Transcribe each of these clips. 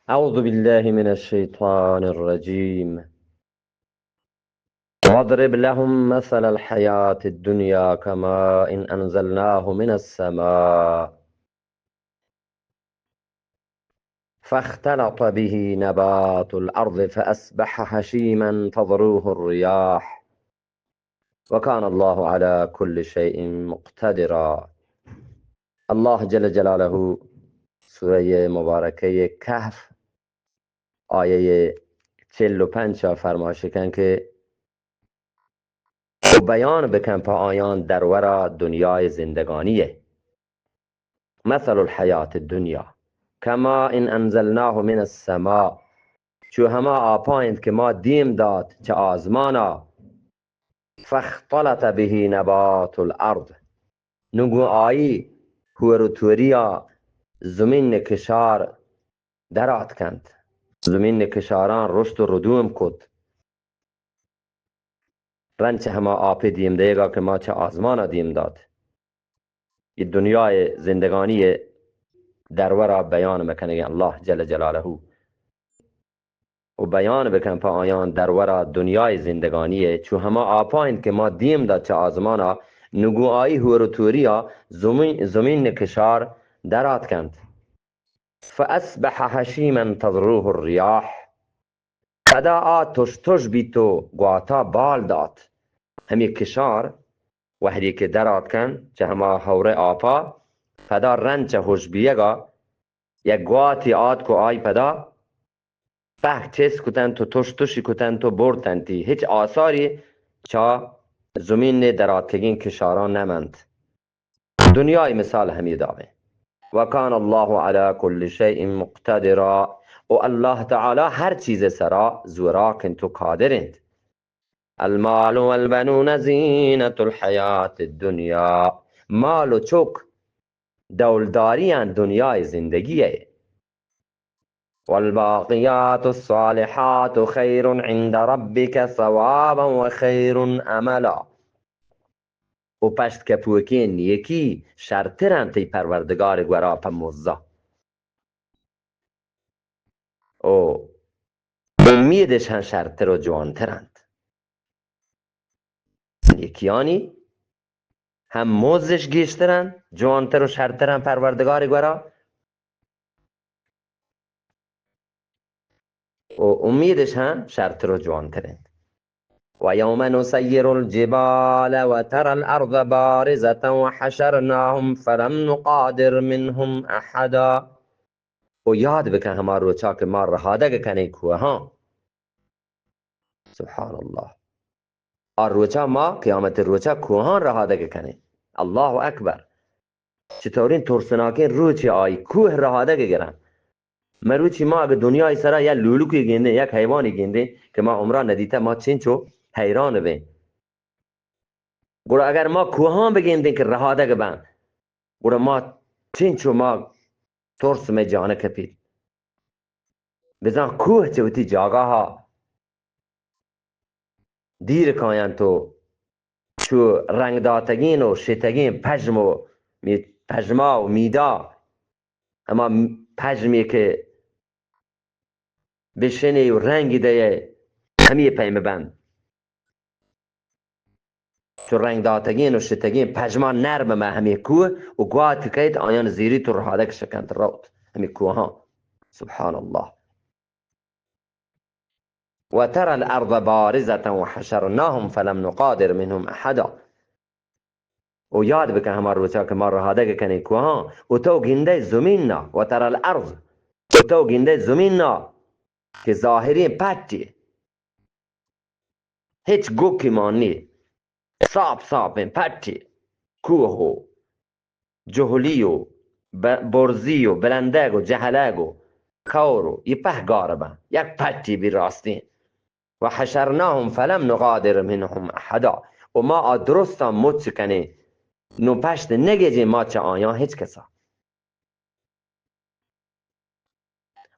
أعوذ بالله من الشيطان الرجيم. واضرب لهم مثل الحياة الدنيا كماء أنزلناه من السماء فاختلط به نبات الأرض فأصبح هشيما تذروه الرياح وكان الله على كل شيء مقتدرا. الله جل جلاله سورهٔ مبارکهٔ کهف آیهٔ چل و پنچ ءَ فرمائش کن کہ و بیان بکن پہ آیان درورا دنیای زندگانی ءَ. مثل الحیات الدنیا کماء انزلناه من السماء، چو ہما آپا انت کہ ما دیم دات چہ آزمانا، فاختلط به نبات الارض، نوں گوں آئی ہور و توریا زمین کشار درات کنت، زمین کشاراں رشت و ردوم کت، رند چہ ہما آپے دیم دئیگا کہ ما چہ آزمانا دیم دات۔ اے دنیائے زندگانی درورا بیان مکنگیں اللہ جل جلالہ و بیان بکن پہ آیان درورا دنیائے زندگانی، چو ہما آپا انت کہ ما دیم دات چہ آزمانا، نوں گوں آئی ہور و توریا زمین، زمین کشار درات کنت۔ فاصبح هشیما تذروه الریاح، پدا آ تش تش بیت و گواتا بال دات۔ ہمے کشار وہدے کہ در آتکن چہ ہما ہورئے آپا، پدا رند چہ ہوش بیگا یک گواتے آتک و آئی پدا پہک چست کتنت و تش تشی کتنت و برتنتی۔ ہچ آثاری چہ زمین در آتکگیں کشاراں نمنت۔ دنیای مثال ہمے دابیں۔ وکان اللہ علی کل شیء مقتدرا، و اللہ تعالی ہر چیز سرا زوراک انت و قادر انت۔ المال والبنون زینت الحیات الدنیا، مال و چک دولداریاں دنیای زندگی ءِ۔ والباقیات الصالحات خیر عند ربک ثوابا و خیر املا۔ و پشت کپوکیں نیکی شرتر انت تئی پروردگار گورا پہ مزا۔ و امیدش ہم شرتر و جوانتر انت۔ نیکیانی ہم مزش گیشتر انت، جوانتر و شرتر انت پروردگار گورا۔ و امیدش ہم شرتر و جوانتر انت۔ و یوم نسیر الجبال و تری الارض بارزة و حشرناهم فلم نغادر منهم احدا۔ و یاد بکن ہما روچا کہ ما رہادگ کنیں کوہاں۔ سبحان اللہ۔ آ روچا ما قیامت روچا کوہاں رہادگ کنیں۔ اللہ اکبر۔ چطوریں ترسناکیں روچے آئی، کوہ رہادگ گرن۔ مروچی ما اگہ دنیای سرا یا لولوکے گندیں، یک حیوانے گندیں کہ ما عمرا ندیتہ، ما چنچو حیران بیں۔ گڑا اگر ما کوہاں بگندیں کہ رہادگ بنت، گڑا ما چنچو ما ترس مئے جان کپیت۔ بزاں کوہ چہ وتی جاگاہا دیر کاینت و چو رنگ داتگین و شتگین پژم و می-، پژما و میدا، ہما پژمی کہ بشنے و رنگی دئے، ہمی پیم بند۔ چو رنگ داتگین و شتگین پژما نرم مہ ہمی کوہ و گوات کئیت آیان زیریت و رہادگ شکنت روت ہمی کوہاں۔ سبحان اللہ۔ و تری الارض بارزة و حشرناهم فلم نغادر منهم احدا۔ و یاد بکن ہما روچا کہ ما رہادگ کنیں کوہاں، و تو گندئے زمینا، و تری الارض، و تو گندئے زمینا کہ ظاہریں پٹے، ہچ گوکی مان نی، ساپ ساپیں پٹے، کوہ و جہلی و ب-، برزی و بلندگ و جہلگ و کور و یہ پہ گار بن، یک پٹی بی راستیں۔ و حشرناهم فلم نغادر منهم احدا۔ و ما آ درستاں مچ کنیں، نو پشت نگیجیں ما چہ آیاں ہچ کسا۔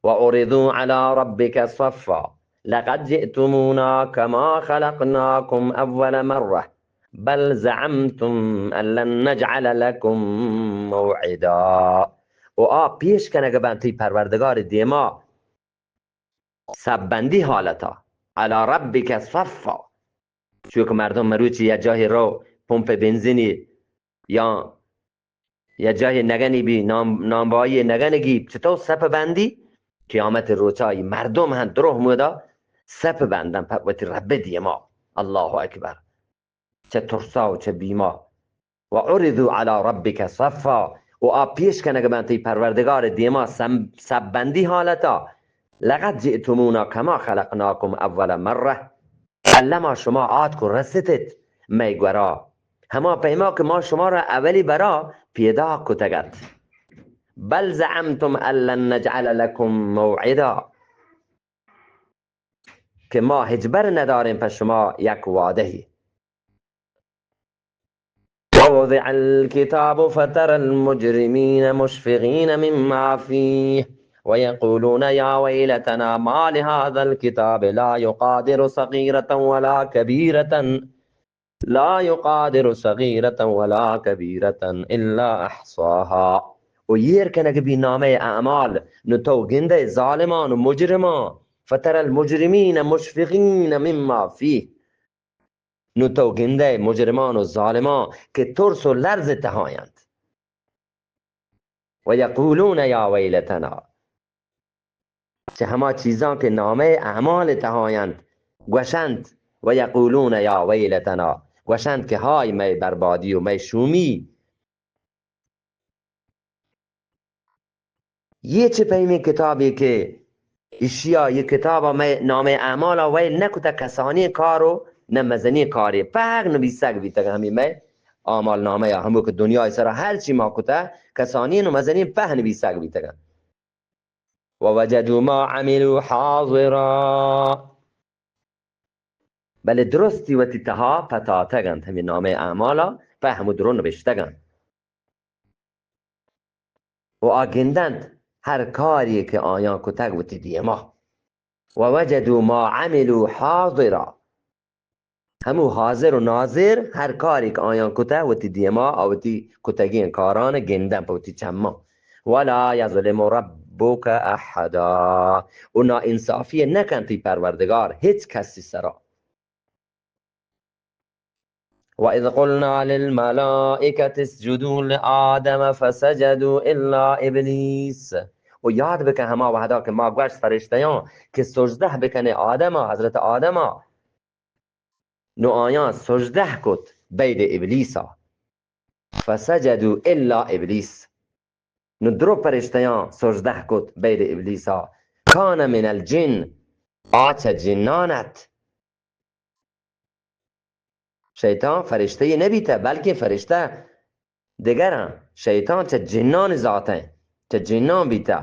وعرضوا على ربك صفا لقد جئتمونا كما خلقناكم أول مرة بل زعمتم أن لن نجعل لكم موعدا۔ و آ پیش کنگ بنت تئی پروردگار دیما صف بندی حالتا، علی ربک صفا. چو کہ مردم مروچی یا جاہے رو پمپ بنزینی یا یا جاہے نگنی بی، نام، نامبایی نگنگی، چطور صف بندی؟ قیامت روچا ای مردم ہن دروہ مودا صف بندن پہ وتی رب دیما. اللہ اکبر. چہ ترسا و چہ بیما. و عرضوا علی ربک صفا، و آ پیش کنگ بنت ای پروردگار دیما سم-، صف بندی حالتا. لقد جئتمونا کما خلقناکم اول مرة. الما شما آتک و رستت مئے گورا، ہما پیما کہ ما شما را اولی برا پیداک کتگ ات. بل زعمتم ان لن نجعل لكم موعدا، کہ ما ہچبر نداریں پہ شما یک وعدہی. ووضع الكتاب فترى المجرمين مشفقين مما فيه ويقولون يا ويلتنا ما لهذا الكتاب لا يغادر صغيرة ولا كبيرة، لا يغادر صغيرة ولا كبيرة إلا أحصاها. و ایر کنگ بی نامہ اعمال، نو تو گندے ظالمان و مجرمان، فترى المجرمين مشفقين مما فيه. نو تو گندئے مجرمان و ظالمان کہ ترس و لرز تہا انت. و یقولون یا ویلتنا، چہ ہما چیزاں کہ نامہ اعمال تہا انت، گوشنت، و یقولون یا ویلتنا، گوشنت کہ ہای مئے بربادی و مئے شومی. یہ چہ پیمیں کتابے کہ اشیا، یہ کتابا مئے نامہ اعمالا ویل نہ کتہ، کسانیں کار و نہ مزنیں کارے. پہک نبیسگ بیتگ ہمے مئے اعمال نامہ یا ہمو کہ دنیای سرا ہر چی ما کتہ، کسانیں و مزنیں پہ نبیسگ بیتگ. ووجدوا ما عملوا حاضرا. بلے درستی وتی تہا پتاتگ انت، ہمے نامہ اعمالا پہ ہمو درو نبشتگ انت. و آ گندنت ہر کاری کہ آیاں کتگ وتی دیما. ووجدوا ما عملوا حاضرا. ہمو حاضر و ناظر ہر کاری کہ آیاں کتہ وتی دیما، آ وتی کتگیں کاران گندن پہ وتی چماں. ولا یظلم ربک احدا. و ناانصافی نکنت تی پروردگار ہچ کسی سرا. وَإِذْ قُلْنَا لِلْمَلَائِكَةِ اسْجُدُوا لِآدَمَ فَسَجَدُوا إِلَّا إِبْلِيسَ. و یاد بکن ہما وہدا کہ ما گوشت فرشتیاں کہ سجدہ بکنے آدما، حضرت آدما. نو آیاں سجدہ کت بید ابلیسا. فَسَجَدُوا إِلَّا إِبْلِيسَ. نو درو فرشتیاں سجدہ کت بید ابلیسا. کان من الجن، آ چہ جنان ات. شیطان فرشتہ نبیتہ، بلکہ فرشتہ دگراں. شیطان چہ جنان ذاتیں، چہ جنان بیتہ.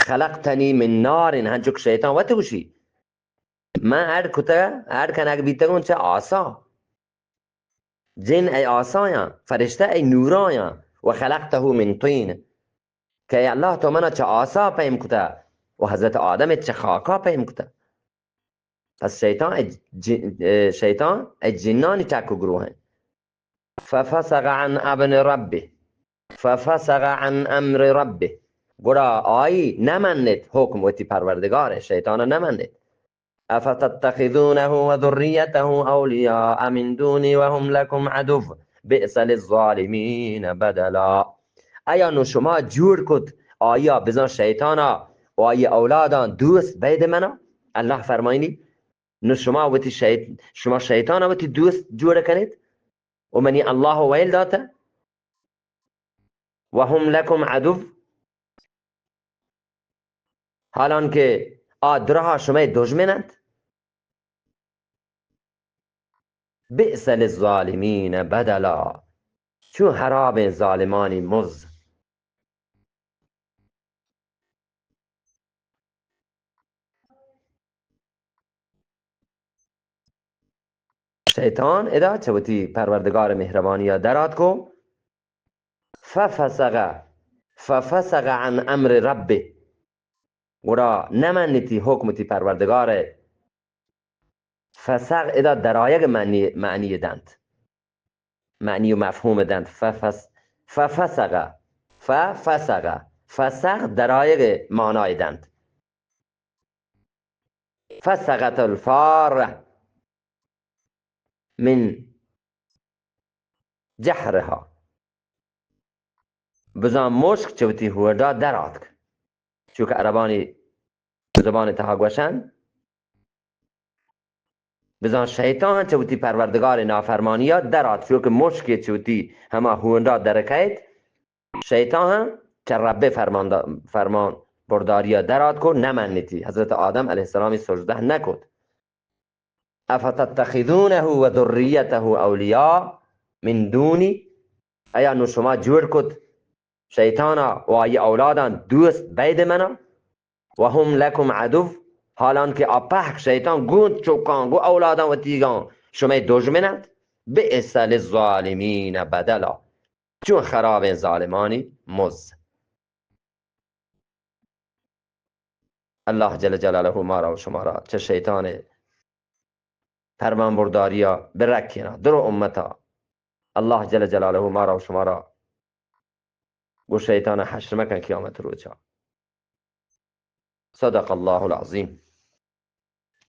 خلقتنی من نار، ہنچو کہ شیطان وت گوشی، من اڈ کتگ، اڈ کنگ بیتگوں چہ آسا. جن ای آسایاں، فرشتہ ای نورایاں. و خلقته من طین، کہ ای اللہ تو منا چہ آسا پیم کتہ و حضرت آدم چہ خاکا پیم کتہ. پس شیطان ای ج-، ای شیطان ای جنانی ٹک و گروہ ہیں. ففسق عن امر ربه، ففسق عن امر ربه. گڑا آئی نہ منت حکم وتی پروردگار، شیطان نہ منت. افتتخذونه وذريته أولياء من دوني وهم لكم عدو بئس للظالمين بدلا. آیا نو شما جوڑ کت آیا بزان شیطانا و آئی اولادان دوست بید منا؟ اللہ فرمائنی، نو شما وتی شیط-، شما شیطانا وتی دوست جوڑ کنیت؟ و منی اللہ ویل داتہ، وهم لكم عدو، حالان کہ آ درہا شمئے دژمن انت. بئس للظالمین بدلا، چون حرابیں ظالمانی مز. شیطان ادا چہ وتی پروردگار مہربانی ء در آتک و ففسق، ففسق عن امر ربه، گڑا نہ منیتی حکم تی پروردگار ء. فسق ادا درآیگ معنی، معنی دنت، معنی و مفہوم دنت. ففس-، ففسق، پہ فسغ، فسغ درآیگ معنای دنت. فسغت الفارة من جحرها. بزاں مشک چہ وتی ہونڈا در آتک. چونکہ عربانی زبان تہا گوشن، بزاں شیطان چہ وتی پروردگار نافرمانیا در آتک، چونکہ مشک چہ وتی ہما ہونڈا در کئیت، شیطان ہم چہ رب فرمان، فرمان برداریا در آتک و نمنیتی، حضرت آدم علیہ السلام سجدہ نکت. افتتخذونه وذريته أولياء من دوني؟ آیا نو شما جوڑ کت شیطانا و آئی اولادان دوست بید منا؟ وهم لكم عدو، حالان کہ آ پہک شیطان گوں چکاں، گوں اولاداں وتیگاں شمئے دژمن انت. بئس للظالمین بدلا، چون خرابیں ظالمانی مز. اللہ جل جلالہ مارا و شمارا چہ شیطان فرمان برداریا برکینا، درو امتا. اللہ جل جلالہ مارا و شمارا گو شیطان حشر مکن قیامت روچا. صدق اللہ العظیم.